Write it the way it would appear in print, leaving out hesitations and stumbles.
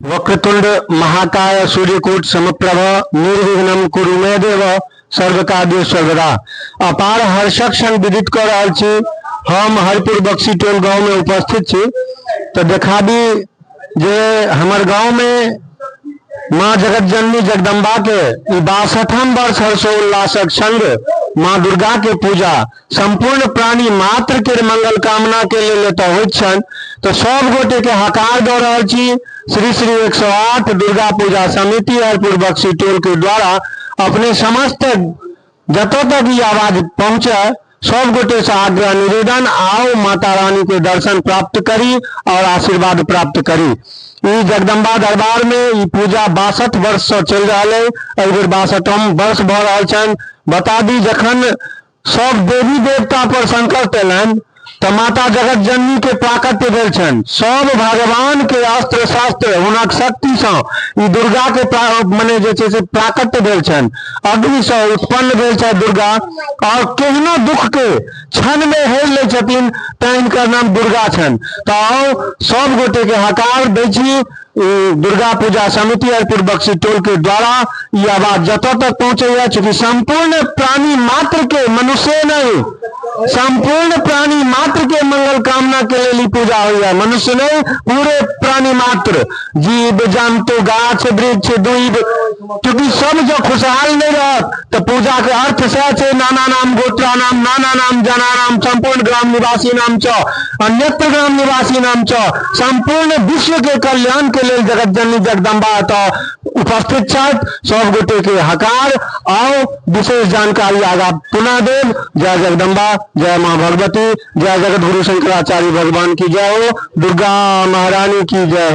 वक्रतुंड महाकाय सूर्यकोट समप्रभ निर्विघ्नम कुरु मे देव सर्वकार्य सर्वदा। अपार हर्षक संग विदित कऽ रहल छी, हम हरिपुर बक्सी टोल गाँवमे उपस्थित छी। तऽ देखाबी जे हमर गाँवमे माँ जगत जननी जगदम्बा के ई 62म वर्ष हर्षोल्लासक संग माँ दुर्गा के पूजा सम्पूर्ण प्राणी मात्र के मंगल कामना के लेल एतऽ होइत छनि। तऽ सब गोटे के हकार दऽ रहल छी। श्री श्री 108 दुर्गा पूजा समिति हरपुर बक्सी टोल के द्वारा अपने समस्त जतऽ तक ई आवाज पहुँचे, सब गोटे से आग्रह निवेदन, आओ माता रानी के दर्शन प्राप्त करी और आशीर्वाद प्राप्त करी। ई जगदम्बा दरबार में ई पूजा 62 वर्ष से चलि रहल है। एहि बेर 62म वर्ष भऽ रहल छनि। बता दी, जखन सब देवी देवता पर संकट एलनि तऽ माता जगत जननी के प्राकट्य भेल छनि। सब भगवान के अस्त्र शस्त्र हुनक शक्तिसँ ई दुर्गा के मने जे छै से प्राकट्य भेल छनि। अग्निसँ उत्पन्न भेल छथि दुर्गा और केहनो दुख के क्षण में हेर लै छथिन, तैं हिनकर नाम दुर्गा छनि। तऽ आउ, सब गोटे के हकार दै छी। दुर्गा पूजा समिति हरपुर बक्सी टोल के द्वारा ई आवाज जतऽ तक पहुँचैया, चूँकि सम्पूर्ण प्राणी मात्र के, मनुष्य नहीं, संपूर्ण प्राणी मात्र के मंगल कामना के लेल ई पूजा होइया। मनुष्य नहीं, पूरे प्राणी मात्र, जीव जंतु, गाछ वृक्ष, द्वीप, चूँकि सब जब खुशहाल नहीं रहत तो पूजा के अर्थ सएह छै। नाना नाम गोत्रा नाम नाना नाम जना नाम संपूर्ण ग्राम निवासी नाम च अन्यत्र ग्राम निवासी नाम च, संपूर्ण विश्व के कल्याण के लेल जगत जननी जगदम्बा एतऽ उपस्थित छथि। सब गोटे के हकार, आओ, विशेष जानकारी आगा पुनः देब। जय जगदम्बा, जय माँ भगवती, जय जगत गुरु शंकराचार्य भगवान की जय हो, दुर्गा महारानी की जय हो।